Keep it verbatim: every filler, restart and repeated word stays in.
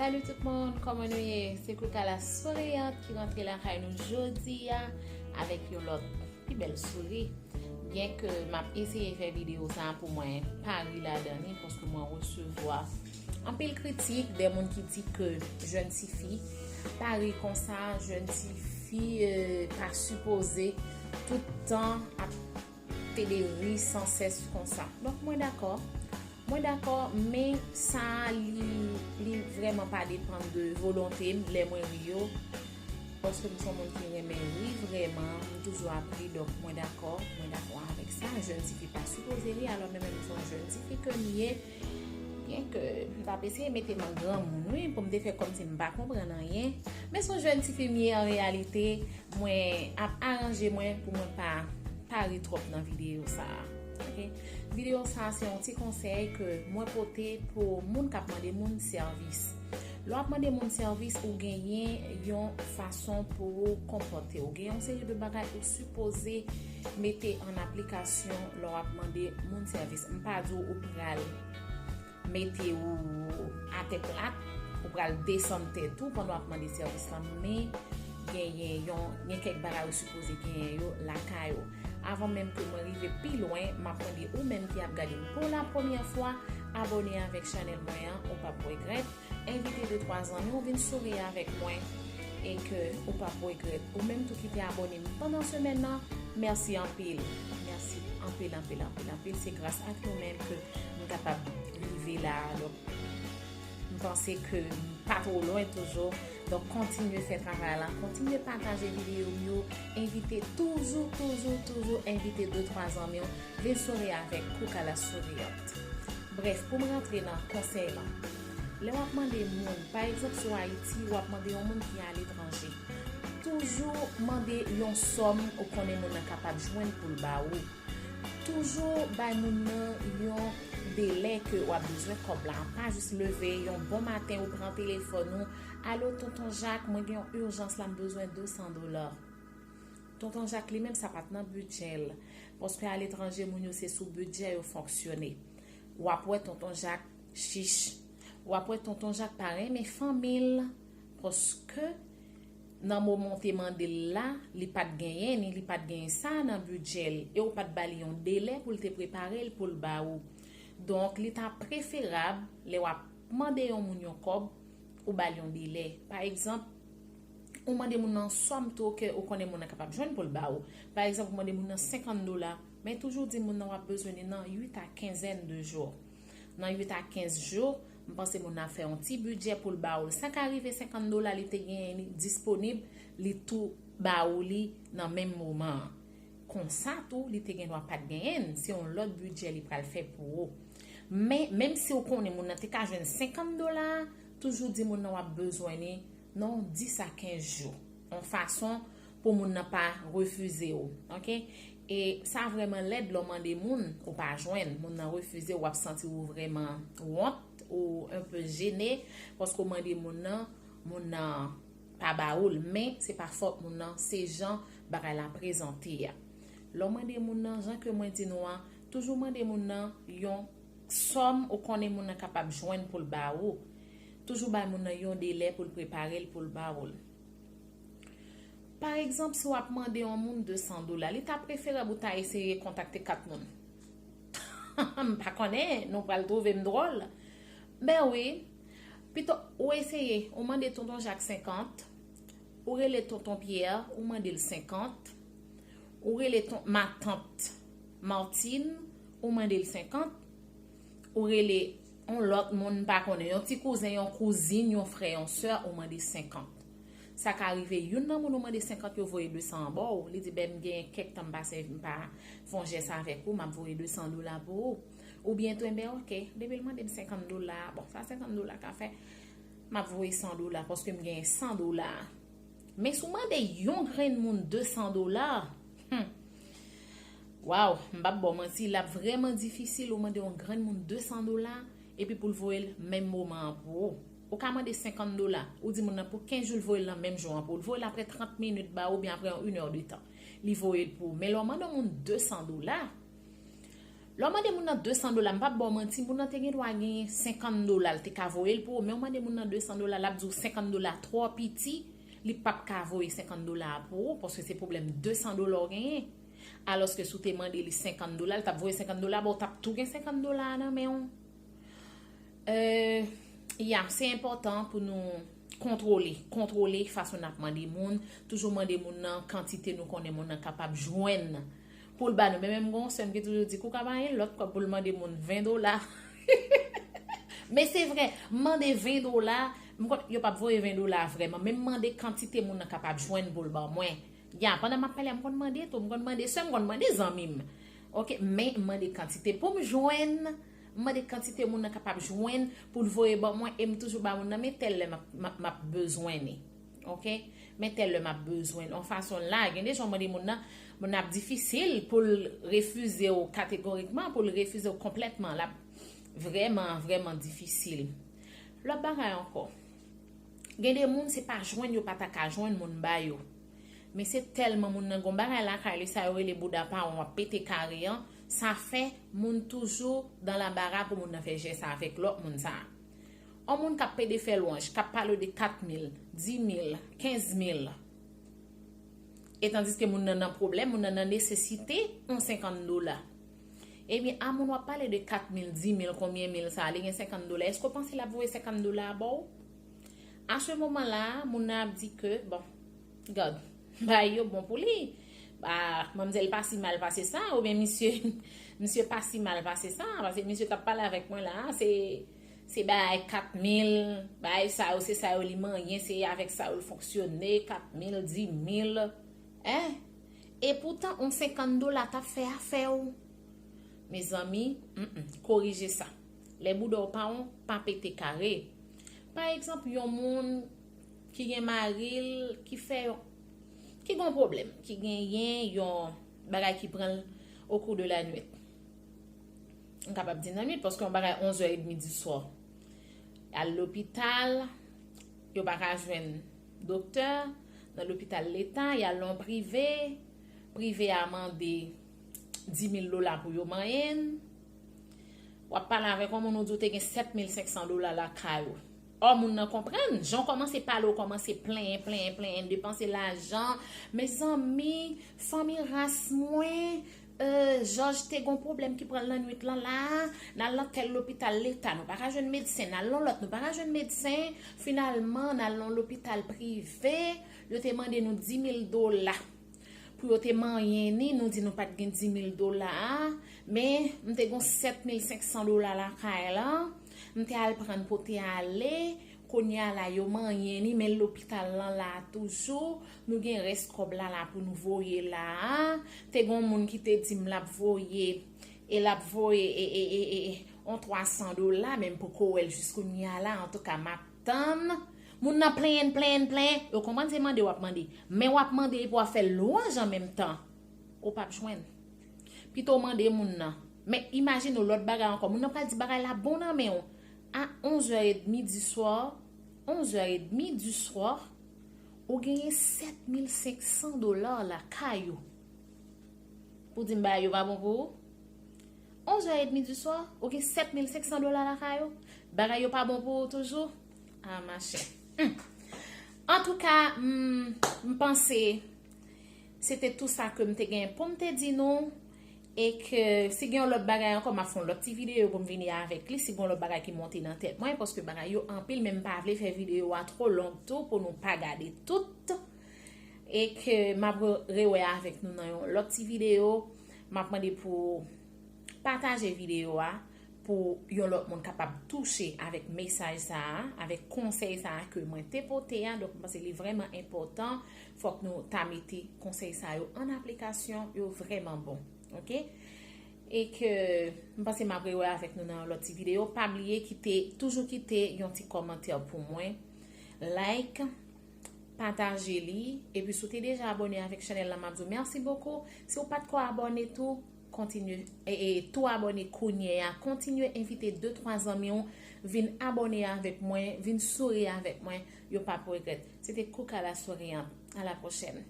Salut tout moun, kòman nou ye? Se Koukala Souriant ki rantre lakay nou jodi a avèk yon lòt pi bèl souri. Byen ke m ap eseye fè videyo sa a pou mwen pa ri ladan li, paske mwen resevwa anpil kritik de moun ki di ke jèn tifi pa ri konsa, jèn tifi euh, pa sipoze tout tan ap te de ri sansès konsa. Donk mwen dakò. Mwen dakò, men sa a li, li vrèman pa depann de volonte m lè mwen ri yo. Paske m se yon moun ki renmen ri vrèman, m toujou ap ri, donk mwen dakò, mwen dakò avèk sa. Jèn tifi pa sipoze ri, alò mwen menm m se yon jèn tifi ke m ye. Byen ke m t ap eseye mete m an granmoun, wi, pou m te fè kòmsi m pa konprann anyen. Men se yon jèn tifi m ye an reyalite, mwen ap aranje mwen pou mwen pa pa ri twòp nan videyo sa a. Ok? Videyo sa a se yon ti konsèy ke mwen pote pou moun k ap mande moun sèvis. Lè w ap mande moun sèvis, ou genyen yon fason pou ou konpòte w. Gen yon seri de bagay ou sipoze mete an aplikasyon lè w ap mande moun sèvis. M pa di w ou pral mete ou atè plat, ou pral desann tèt ou pandan w ap mande sèvis lan, men genyen yon, gen kèk bagay ou sipoze genyen yo lakay ou. Avan menm ke mwen rive pi lwen, m ap mande ou menm ki ap gade m pou la premyè fwa, abòne avèk chanèl mwen an, ou p ap regrèt. Envite de twa zanmi w vin souri avèk mwen e ke ou p ap regrèt. Ou menm tou ki te abòne m pandan semèn nan, mèsi anpil. Mèsi anpil, anpil, anpil, anpil. Se gras ak nou menm ke m kapab rive la a. Donk, m panse ke m pa twò lwen toujou. Donk, kontinye fè travay la. Kontinye pataje videyo m yo. Envite toujou, toujou, toujou envite de twa zanmi w vin souri avèk Koukala Souriant. Brèf, pou m rantre nan konsèy lan, lè w ap mande moun, pa egzanp, si w Ayiti, w ap mande yon moun ki aletranje, toujou mande yon sòm ou konnen moun nan kapab jwenn pou l ba ou. Toujou bay moun nan yon delè ke w ap bezwen kòb la. Pa jis leve yon bon maten, ou pran telefòn ou, "Alo, tonton Jak, mwen gen yon ijans la, m bezwen de san dola." Tonton Jak li menm, sa pa t nan bidjè l. Paske aletranje, moun yo se sou bidjè yo fonksyone. W ap wè tonton Jak chich. W ap wè tonton Jak pa renmen fanmi l. Paske nan moman w te mande l la, li pa t genyen ni, li pa t genyen sa nan bidjè l. E w pa t ba li yon delè pou l te prepare l pou l ba ou. Donk, li ta preferab, lè w ap mande yon moun yon kòb, ou ba l yon delè. Pa egzanp, ou mande moun nan sòm tou ke ou konnen moun nan kapab jwenn pou l ba ou. Pa egzanp, ou mande moun nan senkant dola, men toujou di moun nan w ap bezwen li nan uit a kenzèn de jou. Nan uit a kenz jou, m panse moun nan ap fè yon ti bidjè pou l ba ou l. Sa ka rive senkant dola li te genyen li disponib, li tou ba ou li nan menm moman an. Konsa tou, li te gen dwa pa t genyen l, se yon lòt bidjè li pral fè pou ou. Men, menm si w konnen moun nan te ka jwenn senkant dola, toujou di moun nan w ap bezwen li nan yon dis a kenz jou. Yon fason pou moun nan pa refize w, ok? E sa vrèman lèd lè w mande moun, ou pa jwenn, moun nan refize w, w ap santi w vrèman wont, ou un peu jene, paske w mande moun nan, moun nan pa ba ou l, men se pa fòt moun nan, se jan bagay la prezante a. Lè w mande moun nan, jan ke mwen di nou an, toujou mande moun nan yon sòm ou konnen moun nan kapab jwenn pou l ba ou. Toujou bay moun nan yon delè pou l prepare l pou l ba ou l. Pa egzanp, si w ap mande yon moun de san dola, li ta preferab ou ta eseye kontakte kat moun. M pa konnen, nou pral twouve m dwòl. Ben wi, pito ou eseye, ou mande tonton Jak senkant, ou rele tonton Pyè, ou mande l senkant, ou rele ton, matant Martine, ou mande l senkant, ou rele yon lòt moun m pa konnen, yon ti kouzen, yon kouzin, yon frè, yon sè, ou mande senkant. Sa ka rive, youn nan moun ou mande senkant yo voye de san an ba w, li di, "Ben, m gen kèk tan m pa sèvi, m pa fè yon jès avèk ou, m ap voye de san dola pou ou." Oubyen tou, enben, ok, depi l mande m senkant dola, bon, sa senkant dola ka fè, m ap voye san dola, paske m gen san dola. Men si w mande yon grenn moun de san dola, hmm, waw, m p ap ba w manti, l ap vrèman difisil ou mande yon grenn moun de san dola, epi pou l voye l menm moman an pou ou. Ou ka mande senkant dola, ou di moun nan pou kenz jou l voye l nan menm jou an pou ou. L voye l apre trant minit ba ou, oubyen apre yon inè de tan. Li voye l pou ou. Men lè w mande yon moun de san dola, Lè w mande moun nan de san dola, m p ap ba w manti, moun nan te gen dwa genyen senkant dola, l te ka voye l pou ou, men w mande moun nan de san dola, l ap di w senkant dola twò piti, li p ap ka voye senkant dola a pou ou, paske se pwoblèm de san dola w genyen. Alòske si w te mande li senkant dola, li t ap voye senkant dola ba w, w t ap tou gen senkant dola a nan men w. Euh, ya, se enpòtan pou nou kontwole, kontwole fason n ap mande moun, toujou mande moun nan kantite nou konnen moun nan kapab jwenn pou l ba nou. Men menm gen yon sè m ki toujou di, kou ka pa gen lòt kòb pou l mande moun ven dola. Men se vre, mande ven dola, m konn yo p ap voye ven dola vrèman, men m mande kantite moun nan kapab jwenn pou l ban mwen. Ya, pandan m ap pale a, m konn mande tou, m konn mande sè m, m konn mande zanmi m. Oke, men m mande kantite pou m jwenn, m mande kantite moun nan kapab jwenn pou l voye ban mwen, e m toujou ba moun nan, men tèl lè m ap, m ap, m ap bezwen li. Oke? Men tèl lè m ap bezwen li. Yon fason la, gen de jan w mande moun nan, moun nan ap difisil pou l refize w kategorikman, pou l refize w konplètman. L ap vrèman, vrèman difisil. Lòt bagay ankò. Gen de moun, se pa jwenn yo pa ta ka jwenn moun ba yo. Men se tèlman moun nan gon bagay lakay li, sa yo rele bouda pawon ap pete kare an, sa fè moun toujou dans l'embarras pou moun nan fè jès avèk lòt moun sa a. Yon moun k ap pede fè lwanj, k ap pale w de kat mil, di mil, kenz mil. E tandiske moun nan nan pwoblèm, moun nan nan nesesite yon senkant dola. Ebyen, a moun w ap pale de kat mil, di mil, konbyen mil sa a, li gen senkant dola. Èske w panse l ap voye senkant dola a ba w? A se moman la, moun nan ap di ke, bon, gad, bagay yo bon pou li. Ba, manmzèl pa si mal pase sa, oubyen misye, misye pa si mal pase sa, paske misye k ap pale avèk mwen la, se, se bagay kat mil, bagay sa yo, se sa yo li manyen, se avèk sa yo l fonksyone, kat mil, di mil, en? Epoutan, yon senkant dola t ap fè afè w. Mezanmi, mm, mm, korije sa. Lè bouda w pawon, pa pete kare. Pa egzanp, yon moun ki gen mari l, ki fè yon, ki gen yon pwoblèm, ki genyen yon bagay ki pran l au cours de la nuit. M kapab di nan nuit, paske yon bagay onz è edmi di swa. Al lopital, yo pa ka jwenn doktè, nan lopital leta, y al nan prive, prive a mande di mil dola pou yo manyen l. W ap pale avèk yon moun, ou di w te gen sèt mil senk san dola lakay ou. Ò, moun nan konprann, jan w kòmanse pale, w kòmanse plenyen, plenyen, plenyen, depanse lajan. Mezanmi, fanmi ras mwen, euh, Jòj te gon pwoblèm ki pran l nan nwit lan la, n al nan tèl lopital leta, nou pa ka jwenn medsen, n al nan lòt, nou pa ka jwenn medsen. Finalman, n al nan lopital prive, yo te mande nou di mil dola pou yo te manyen ni, nou di nou pa t gen di mil dola a, men m te gon sèt mil senk san dola lakay lan, m te al pran pote ale, kounye a la yo manyen ni, men lopital lan la toujou, nou gen rès kòb la la pou nou voye la a, te gon moun ki te di m l ap voye, e l ap voye, e, e, e, e, e, on twa san dola, men m poko wè l jis kounye a la, antouka m ap tann. Moun nan plenyen, plenyen, plenyen. Yo konprann se mande w ap mande. Men w ap mande epi w ap fè lwanj an menm tan. Ou p ap jwenn. Pito w mande moun nan. Men imajine w lòt bagay ankò. Moun nan pral di bagay la bon nan men w. A onz è edmi di swa, onz è edmi di swa, ou genyen sèt mil senk san dola lakay ou. Pou di m bagay yo pa bon pou ou? Onz è edmi di swa, ou gen sèt mil senk san dola lakay ou? Bagay yo pa bon pou ou toujou? Ah, machè. Hmm. Antouka, m, m panse se te tou sa ke m te gen pou m te di nou. E ke si gen yon lòt bagay ankò, m ap fè yon lòt ti videyo pou m vini avèk li. Si gen yon lòt bagay ki monte nan tèt mwen, paske bagay yo anpil, men m pa vle fè videyo a twò long tou pou nou pa gade tout. E ke m ap re-, rewè avèk nou nan yon lòt ti videyo. M ap mande pou pataje videyo a pou yon lòt moun kapab touche avèk mesaj sa a, avèk konsèy sa a ke mwen te pote a. Donk, m panse li vrèman enpòtan. Fòk nou ta mete konsèy sa yo an aplikasyon. Yo vrèman bon. Oke? E ke m panse m ap rewè avèk nou nan yon lòt ti videyo. Pa bliye kite, toujou kite yon ti kòmantè pou mwen. Like, pataje li, epi si w te deja abòne avèk chanèl la, m ap di w mèsi bokou. Si w pa t ko abòne tou, kontinye, e, e, tou abòne kounye a. Kontinye envite de, twa zanmi w vin abòne avèk mwen, vin souri avèk mwen. Yo p ap regrèt. Se te Kouka la Souriante. À la prochaine.